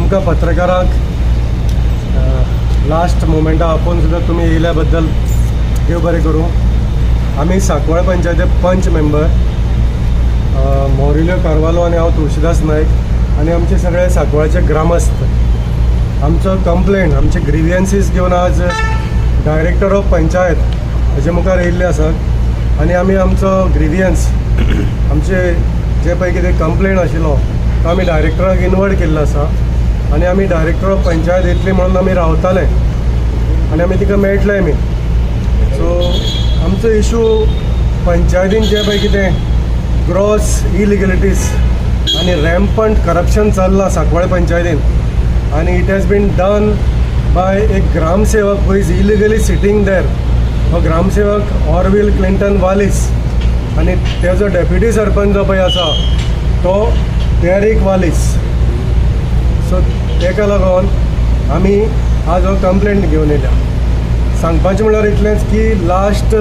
तुमकां पत्रकारांक last momenta आपोवन सुद्दां तुमी येयल्या बद्दल देव बरें करूं. आमी सांकवाळ पंचायती पंच मेंबर मॉरिलियो कार्वालो आनी हांव तुळशीदास नायक आनी आमचे सगळे सांकवाळचे ग्रामस्थ आमचो कंप्लेन, आमचे ग्रिवियन्सीस घेवन आज डायरेक्टर ऑफ पंचायत हेजे मुखार येयल्ले आसात आनी आमी आमचो ग्रिवियन्स, आमचे जे पळय कितें कंप्लेन आशिल्लो तो आमी डायरेक्टराक इनवर्ड केल्लो आसा आनी आमी डायरेक्टर ऑफ पंचायत येतली म्हणून आमी रावताले आनी आमी तिका मेळटले आमी. सो आमचो इशू, पंचायतीन जे पळय कितें ग्रॉस इलिगलिटीज आनी रॅम्पंट करप्शन चल्लां सांकवाळे पंचायतीन आनी it has been done by एक ग्रामसेवक who is illegally sitting there. हो ग्रामसेवक ऑरवील क्लिंटन वालीस आनी तेजो डेप्युटी सरपंच जो पळय आसा तो डेरीक वालीस. सो तेका लागून आमी आज हो कंप्लेंट घेवन येयल्या. सांगपाचें म्हणल्यार इतलेंच की लास्ट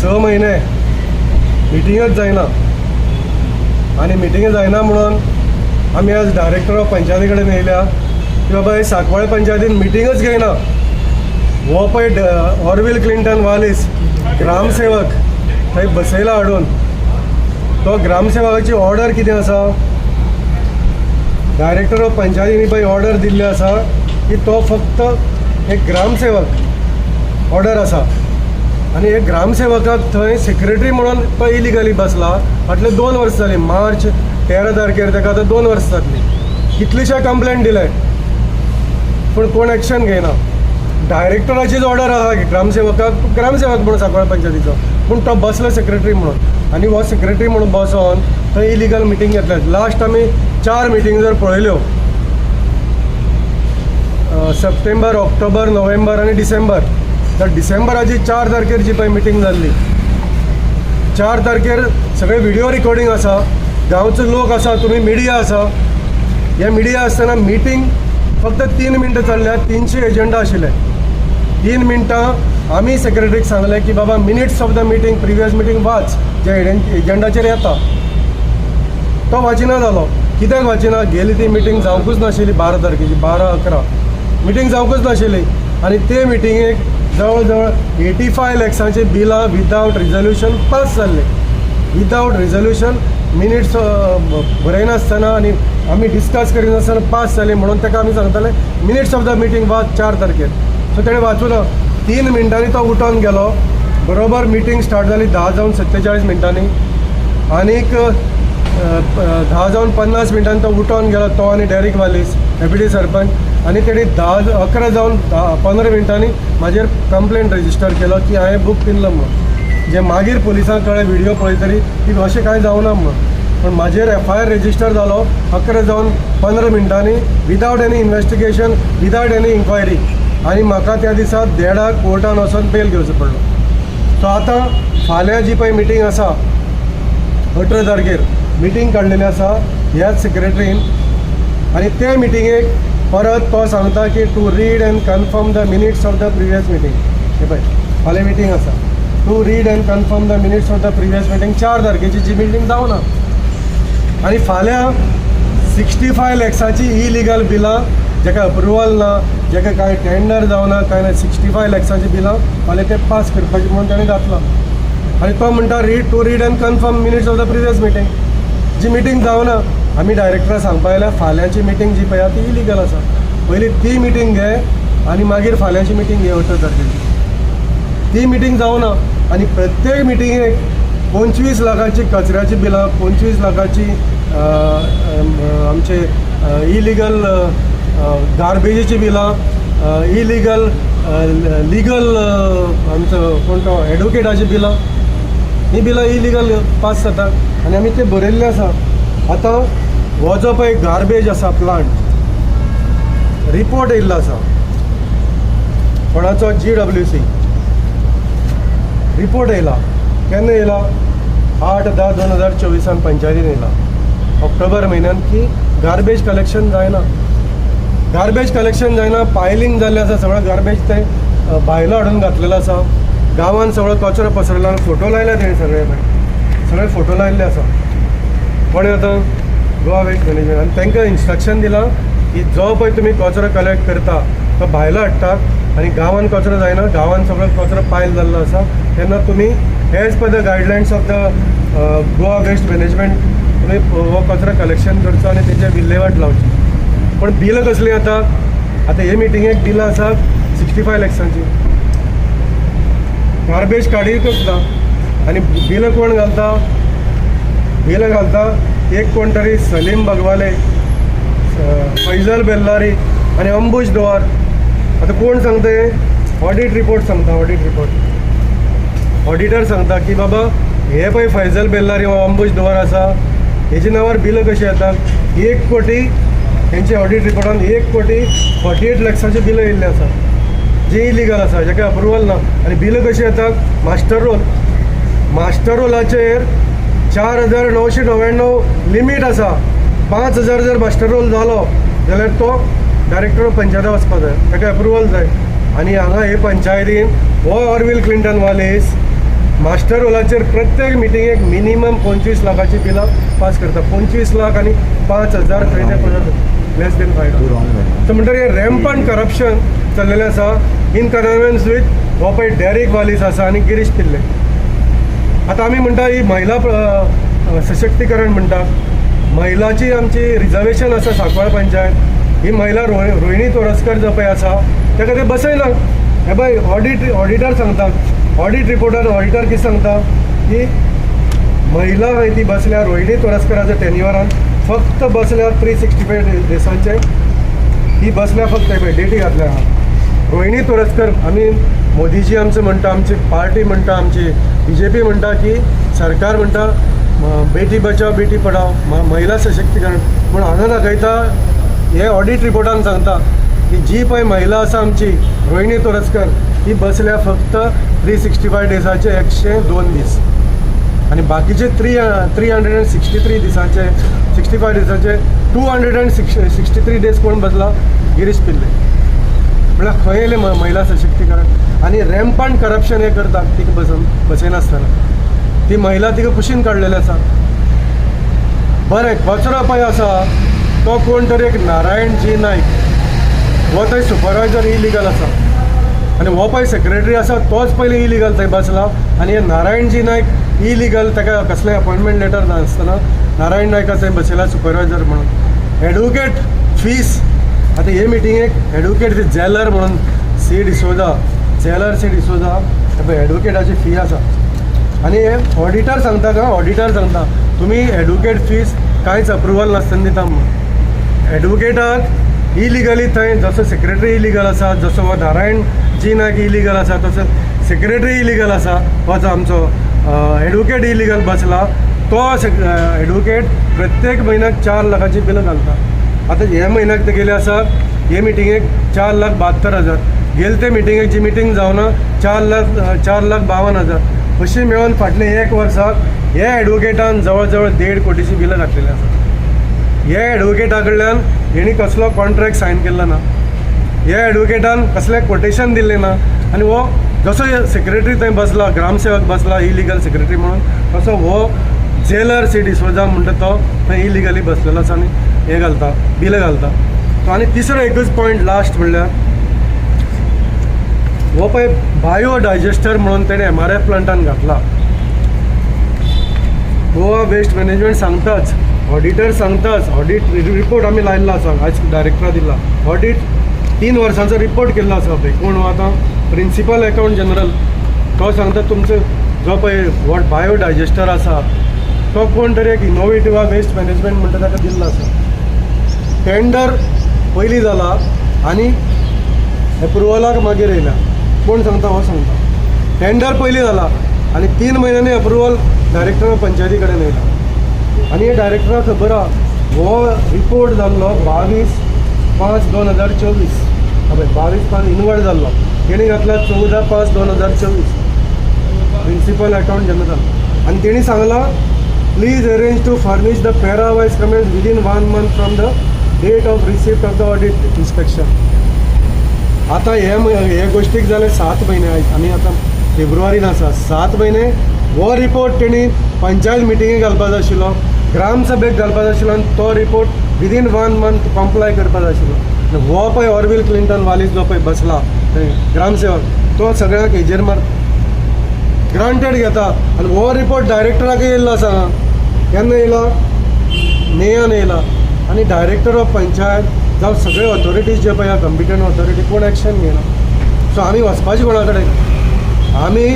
6 म्हयने मिटिंगच जायना आनी मिटिंग जायना म्हणून आमी आज डायरेक्टर ऑफ पंचायती कडेन येयल्या की बाबा, हे सांकवाळे पंचायतीन मिटिंगच घेयना. हो पळय ऑरवील क्लिंटन वालीस ग्रामसेवक थंय बसयला हाडून. तो ग्रामसेवकाची ऑर्डर कितें आसा? डायरेक्टर ऑफ पंचायतीनी पळय ऑर्डर दिल्ली आसा की तो फक्त एक ग्रामसेवक ऑर्डर आसा आनी एक ग्रामसेवकाक थंय सेक्रेटरी म्हणून तो इलिगली बसला. फाटले 2 वर्सां जालीं. मार्च 13 तारखेर ताका आतां 2 वर्सां जातलीं. कितलेशे कंप्लेंट दिले पूण कोण एक्शन घेयना. डायरेक्टराचीच ऑर्डर आसा की ग्रामसेवकाक ग्रामसेवक म्हणून सांकवाळ पंचायतीचो, पूण तो बसलो सेक्रेटरी म्हणून आनी हो सेक्रेटरी म्हणून बसोन थंय इलिगल मिटींग घेतल्या. लास्ट आमी चार मिटींग जर पळयल्यो, सप्टेंबर, ऑक्टोबर, नोव्हेंबर आनी डिसेंबर, तर डिसेंबराची 4 तारखेर जी पळय मिटींग जाल्ली, 4 तारखेर सगळे व्हिडिओ रिकॉर्डिंग आसा, गांवचो लोक आसा, तुमी मिडिया आसा. हे मिडिया आसतना मिटींग फक्त 3 मिनटां चल्ल्या. 300 एजंडा आशिल्ले. 3 मिनटां आमी सेक्रेटरीक सांगलें की बाबा, minutes of the meeting, previous meeting वाच, जे एजंडाचेर येता. तो वाचिना जालो. कित्याक वाचिना? गेली ती मिटींग जावंकूच नाशिल्ली. 12 तारखेची, 12/11 मिटींग जावंकूच नाशिल्ली आनी ते मिटिंगेक जवळ जवळ 85 लॅक्सांची बिलां विदावट रिजोल्युशन पास जाल्लीं. विदावट रिजोल्युशन, मिनिट्स बरयनासतना आनी आमी डिस्कस करिनासतना पास जाली. म्हणून ताका आमी सांगताले, मिनिट्स ऑफ the meeting वाच 4 तारखेर. सो तेणें वाचूना. 3 मिनटांनी तो उठोन गेलो. बरोबर मिटींग स्टार्ट जाली 10 जावन 47 मिनटांनी आनीक 10 जावन 50 मिनटांनी तो उठोन गेलो, तो आनी डेरीक वालीस डेप्युटी सरपंच. आनी तेणी 11 जावन 15 मिनटांनी म्हाजेर कंप्लेन रजिस्टर केलो की हांवें बूक पिनलो म्हणून. जे मागीर पुलिसांक कळ्ळें व्हिडियो पळयतरी की अशें कांय जावना म्हणून. पूण म्हाजेर एफआयआर रजिस्टर जालो 11 जावन 15 मिनटांनी without any investigation, without any inquiry आनी म्हाका त्या दिसा देडाक कोर्टान वचोन बेल घेवचो पडलो. सो आतां फाल्यां जी पळय मिटींग आसा, 18 तारखेर मिटींग काडलेली आसा ह्याच सेक्रेटरीन आनी ते मिटिंगेक परत तो सांगता की to read and confirm the minutes of the previous meeting. हे पळय, फाल्यां मिटींग आसा, to read and confirm the minutes of the previous meeting, 4 तारखेची जी मिटींग जावना. आनी फाल्यां 65 लॅक्साची इलिगल बिलां, जेका अप्रुवल ना, जेका कांय टेंडर जावना, कांय ना, 65 लॅक्साची बिलां फाल्यां ते पास करपाची म्हणून ताणें घातलां. आनी तो म्हणटा to read and confirm minutes of the previous meeting, ji meeting जावना. आमी डायरेक्टराक सांगपा आयल्या, फाल्यांची मिटींग जी पळय आहा ती इलिगल आसा. पयली ती मिटींग घे आनी मागीर फाल्यांची मिटींग घे 18 तारखेची. ती मिटींग जावना. आनी प्रत्येक मिटिंगेक 25 लाखाची कचऱ्याची बिलां, 25 लाखाची आमचे इलिगल गार्बेजीची बिलां, इलिगल लिगल आमचो कोण तो एडवोकेटाची बिलां, ही बिलां इलिगल पास जाता आनी आमी ते बरयल्लें आसा. आतां हो जो पळय गार्बेज आसा प्लांट, रिपोर्ट येयल्लो आसा कोणाचो? जीडब्ल्यूसी रिपोर्ट येयला. केन्ना येयला? 8/10/2024 पंचायतीन येयला, ऑक्टोबर म्हयन्यान, की गार्बेज कलेक्शन जायना. गार्बेज कलेक्शन जायना, पायलिंग जाल्लें आसा. सगळो गार्बेज ते भायलो हाडून घातलेलो आसा. गांवान सगळो कचरो पसरला आनी फोटो लायले तेणी. सगळे पळय, सगळे फोटो लायल्ले आसा. कोणें आतां? Goa waste management. आनी तांकां इन्स्ट्रक्शन दिलां की की जो पळय तुमी कचरो कलेक्ट करता तो भायलो हाडटा आनी गांवान कचरो जायना, गांवान सगळो कचरो पायल जाल्लो आसा. तेन्ना तुमी as per the guidelines of the Goa waste management तुमी हो कचरो कलेक्शन करचो आनी तेचे विल्हेवाट लावची. पण बिलां कसलीं येता? आतां हे मिटिंगेक बिलां आसा 65 लॅक्सांची. गार्बेज काडीकच ना आनी बिलां कोण घालता? बिलां घालता एक कोण तरी सलीम बगवाले, फैजल बेल्लारी आनी अंबूज दवार. आतां कोण सांगता हें? ऑडीट रिपोर्ट सांगता. ऑडीट रिपोर्ट ऑडिटर सांगता की बाबा हे पळय फैजल बेल्लारी हो अंबूज दवार आसा, हेजे नांवार बिलां कशीं येतात? 1 कोटी हेंचे ऑडीट रिपोर्टान 1 कोटी 48 लॅक्साचीं बिलां येयल्लीं आसा, जी इलिगल आसा, जेका अप्रुवल ना. आनी बिलां कशीं येतात? Master roll. मास्टर रोलाचेर 4999 लिमीट आसा. 5000 जर मास्टर रोल जालो जाल्यार तो डायरेक्टर पंचायता वचपा जाय, ताका अप्रुवल जाय. आनी हांगा हे पंचायतीन हो ऑरवील क्लिंटन वालेस मास्टर रोलाचेर प्रत्येक मिटिंगेक मिनिमम 25 लाखाची बिलां पास करता. 25 लाख आनी 5000 खंय ते पडत लेस देन फायव. तर म्हणटकीर हे रॅम्पंट करप्शन चल्लेलें आसा इन कनायवन्स विथ हो पळय डेरीक वालीस आसा आनी गिरीश पिल्ले. आतां आमी म्हणटा ही महिला सशक्तीकरण म्हणटा, महिलाची आमची रिजर्वेशन आसा सांकवाळ पंचायत. ही महिला रोहिणी तोरस्कर जो पळय आसा ताका ते बसयना. हे पळय ऑडिटर सांगता, ऑडीट रिपोर्टान ऑडिटर कितें सांगता की महिला खंय ती बसल्या रोहिणी तोरस्कराच्या टेन्युअरान फक्त बसल्या 365 दिसांचे ही बसल्या फक्त. हे पळय डेटी घातल्या आहा रोहिणी तोरस्कर. आमी मोदीजी आमचो म्हणटा, आमची पार्टी म्हणटा, आमची बीजेपी म्हणटा की सरकार म्हणटा बेटी बचाव बेटी पढाव, महिला सशक्तीकरण. पूण हांगा दाखयता, हे ऑडीट रिपोर्टान सांगता की जी पळय महिला आसा आमची रोहिणी तोरस्कर, ती बसल्या फक्त 365 डेजाचे 102 दीस आनी बाकीचे 363 दिसांचे, 65 दिसांचे 263 days कोण बसला? गिरीश पिल्ले. म्हळ्यार खंय येयलें महिला सशक्तीकरण? आनी रॅम्पंट करप्शन हे करतात तिका बसोवन बसयनासतना. ती महिला तिका कुशीन काडलेली आसा. बरें, कचरो पळय आसा तो कोण तरी एक नारायण जी नायक हो थंय सुपरवायजर इलिगल आसा आनी हो पळय सेक्रेटरी आसा तोच पयलीं इलिगल थंय बसला. आनी हे नारायण जी नायक इलिगल, ताका कसलें अपॉयंटमेंट लेटर नासतना नारायण नायका थंय बसयला सुपरवायजर म्हणून. एडवोकेट फीस, आतां हे मिटिंगेक एडवोकेट फीस जेलर म्हणून C D'Souza, jailer C D'Souza, हे पळय एडवोकेटाची फी आसा. आनी हे ऑडिटर सांगता का, ऑडिटर सांगता तुमी एडवोकेट फीस कांयच अप्रुवल नासतना दिता म्हणून एडवोकेटाक इलिगली थंय. जसो सेक्रेटरी इलिगल आसा, जसो हो नारायण जी नायक इलिगल आसा, तसो सेक्रेटरी इलिगल आसा. हो जो आमचो एडवोकेट इलिगल बसला तो एडवोकेट प्रत्येक म्हयन्याक 4 लाखाची बिलां घालता. आतां हे म्हयन्याक ते गेले आसा हे मिटिंगेक 4 लाख 72 हजार. गेले ते मिटिंगेक, जी मिटींग जावना, 4 लाख, 4 लाख 52 हजार. अशी मेळून फाटले एक वर्साक हे एडवोकेटान जवळ जवळ 1.5 कोटीची बिलां घातलेली आसा. हे एडवोकेटा कडल्यान हेणी कसलो कॉन्ट्रॅक्ट सायन केल्लो ना, हे एडवोकेटान कसलें कोटेशन दिल्लें ना. आनी हो जसो सेक्रेटरी थंय बसला, ग्रामसेवक बसला इलिगल सेक्रेटरी म्हणून, तसो हो जेलर सी डिसोजा म्हणटा तो थंय इलिगली बसलेलो आसा आनी हें घालता, बिलां घालता तो. आनी तिसरो एकूच पॉयंट लास्ट म्हणल्यार हो पळय बायो डायजेस्टर म्हणून तेणें एमआरएफ प्लांटान घातला. गोवा वेस्ट मॅनेजमेंट सांगताच, ऑडिटर सांगताच, ऑडिट रिपोर्ट आमी लायल्लो आसा, आयज डायरेक्टरा दिला. ऑडिट 3 वर्सांचो रिपोर्ट केल्लो आसा पळय, कोण हो आतां प्रिंसिपल अकाउंट जनरल, तो सांगता तुमचो जो पळय what bio digester आसा तो कोण तरी एक इनोवेटिवा वेस्ट मॅनेजमेंट म्हणटा ताका दिल्लो आसा. टेंडर पयलीं जाला आनी एप्रुवलाक मागीर येयला. कोण सांगता? हो सांगता टेंडर पयलीं जाला आनी 3 म्हयन्यांनी अप्रुवल डायरेक्टर पंचायती कडेन येयला. आनी हे डायरेक्टराक खबर आहा, हो रिपोर्ट जाल्लो 22/5/2024. हय, 22/5 इनवर्ड जाल्लो, तेणी घातला 14/5/2024 प्रिंसिपल अकाउंट जनरल. आनी तेणी सांगलां, please arrange to furnish the para wise comments within one month from the date of receipt of the audit inspection. आतां हे गोश्टीक जाले 7 म्हयने. आयज आमी आतां फेब्रुवारीन आसा. 7 म्हयने हो रिपोर्ट तेणी पंचायत मिटिंगेक घालपा जाय आशिल्लो, ग्रामसभेक घालपा जाय आशिल्लो आनी तो report within one month comply करपा जाय आशिल्लो. आनी हो पळय ऑरवील क्लिंटन वालीस जो पळय बसला थंय ग्रामसेवक, तो सगळ्यांक हेजेर मार ग्रांटेड घेता. आनी हो रिपोर्ट डायरेक्टराक येयल्लो आसा. केन्ना येयलो? मेयान येयला. आनी डायरेक्टर ऑफ पंचायत जावं सगळे ऑथॉरिटीज जे पळय कॉम्पिटंट ऑथॉरिटी, कोण एक्शन घेयना. सो आमी वचपाचें कोणा कडेन? आमी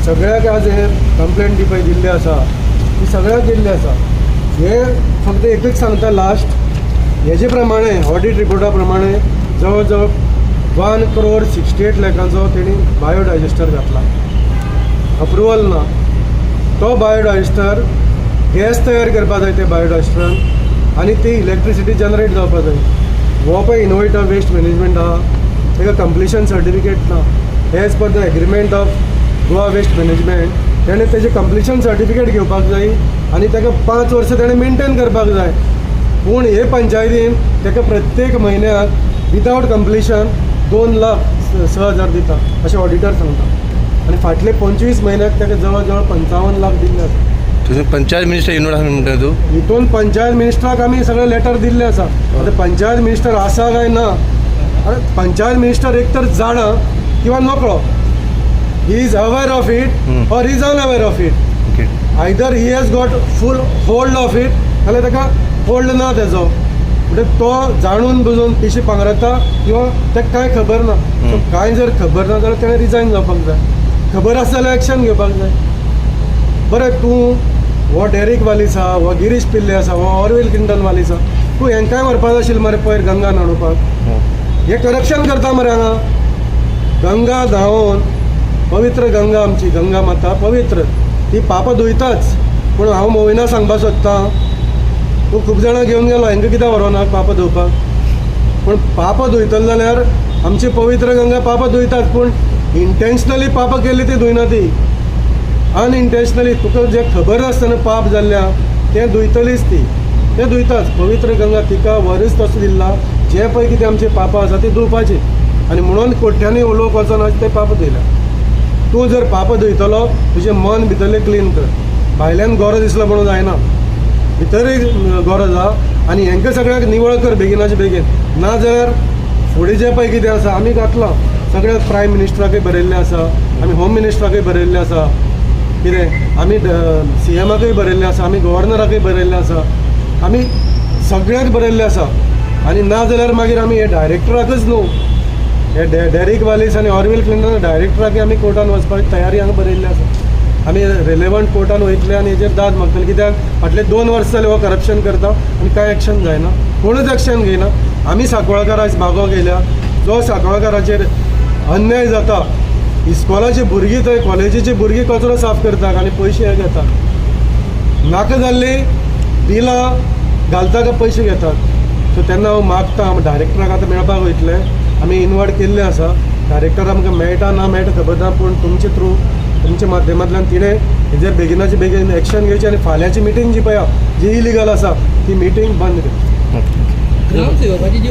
सगळ्याक आज हे कंप्लेन जी पळय दिल्ली आसा, ती सगळ्याक दिल्ली आसा. हे फक्त एकच सांगता लास्ट, हेजे प्रमाणे, ऑडिट रिपोर्टा प्रमाणे जवळ जवळ 1 करोड 68 लॅकांचो तेणी बायोडायजेस्टर घातला, अप्रुवल ना. तो बायोडायजेस्टर गॅस तयार करपा जाय ते बायोडायजेस्टरान आनी ती इलेक्ट्रिसिटी जनरेट जावपा जाय. हो पळय इनोवेटर वेस्ट मॅनेजमेंट आहा, ताका कंप्लिशन सर्टिफिकेट ना. As per the agreement of Goa Waste Management, तेणें तेजें कंप्लिशन सर्टिफिकेट घेवपाक जाय आनी ताका 5 वर्सां तेणें मेनटेन करपाक जाय. पूण हे पंचायतीन ताका प्रत्येक म्हयन्याक विदावट कंप्लिशन 2,06,000 दिता अशें ऑडिटर सांगता. आनी फाटले 25 म्हयन्याक ताका जवळ जवळ 55 लाख दिल्ले आसा. तुझे पंचायत मिनिस्टर इनवड आसा म्हणटा तूं? हितून पंचायत मिनिस्टराक आमी सगळे लेटर दिल्ले आसा. आतां पंचायत मिनिस्टर आसा काय ना? अरे, पंचायत मिनिस्टर एक तर जाणा किंवा नकळो. He is aware of it or is unaware of it. Either he has got full hold of it, जाल्यार ताका होल्ड ना तेजो. म्हणजे तो जाणून बुजून पिशी पांगरता किंवा ताका कांय खबर ना. सो कांय जर खबर ना जाल्यार तेणें रिजायन जावपाक जाय. खबर आसा जाल्यार एक्शन घेवपाक जाय. बरें, तूं हो डेरीक वालीस आहा, हो गिरीश पिल्ले आसा, हो ऑरवील क्लिंटन वालीस आहा, तूं हेंकांय व्हरपा जाय आशिल्लें मरे पयर गंगा न्हाणोवपाक. हे करप्शन करता मरे हांगा. गंगा न्हांवोन, पवित्र गंगा, आमची गंगा माता पवित्र, ती पापां धुयताच. पूण हांव मोविना सांगपाक सोदतां, तूं खूब जाणां घेवन गेलो, हांकां कित्याक व्हरोना पापां धुवपाक? पूण पापां धुयतलो जाल्यार आमची पवित्र गंगा पापां धुयतात, पूण इंटेन्शनली पापां केल्ली ती धुयना. ती अनइंटेन्शनली, तुका जें खबर नासतना पाप जाल्ल्या तें धुयतलीच ती. तें धुयताच पवित्र गंगा. तिका वरच तसो दिल्ला, जें पळय कितें आमचीं पापां आसा ती धुवपाची. आनी म्हणून कोट्यांनी लोक वचोन आज ते पापां धुयल्या. तूं जर पापां धुयतलो, तुजें मन भितरलें क्लीन कर. भायल्यान गोरो दिसलो म्हणून जायना, भितरय गोरो जा आनी हेंकां सगळ्यांक निवळ कर बेगिनाचे बेगीन. ना जाल्यार फुडें जें पळय कितें आसा, आमी घातलां सगळ्याक. प्रायम मिनिस्टराकय बरयल्लें आसा आमी, होम मिनिस्टराकय बरयल्लें आसा कितें, आमी सीएमाकय बरयल्लें आसा, आमी गव्हर्नराकय बरयल्लें आसा, आमी सगळ्यांक बरयल्लें आसा. आनी ना जाल्यार मागीर आमी हे डायरेक्टराकच न्हू, हे डेरीक वालीस आनी ऑरवील क्लिंटन डायरेक्टराकय आमी कोर्टान वचपाची तयारी हांगा बरयल्ली आसा. आमी रिलेवंट कोर्टान वयतले आनी हेजेर दाद मागतले, कित्याक फाटले 2 वर्सां जाले हो करप्शन करता आनी कांय एक्शन जायना, कोणूच एक्शन घेयना. आमी सांकवाळकार आयज मागोंक येयल्या, जो सांकवाळकाराचेर अन्याय जाता, इस्कॉलाची भुरगीं थंय, कॉलेजीची भुरगीं कचरो साफ करतात आनी पयशे हे घेतात, नाका जाल्ली बिलां घालता काय पयशे घेतात. सो तेन्ना हांव मागता, डायरेक्टराक आतां मेळपाक वयतले. आमी इनवर्ड केल्ले आसा. डायरेक्टर आमकां मेळटा ना मेळटा खबर ना, पूण तुमचे थ्रू, तुमच्या माध्यमांतल्यान तिणें हेजेर बेगिनाचे बेगीन एक्शन घेवची आनी फाल्यांची मिटींग जी पळय आहा, जी इलिगल आसा, ती मिटींग बंद करची. ग्रामसेवकाची जी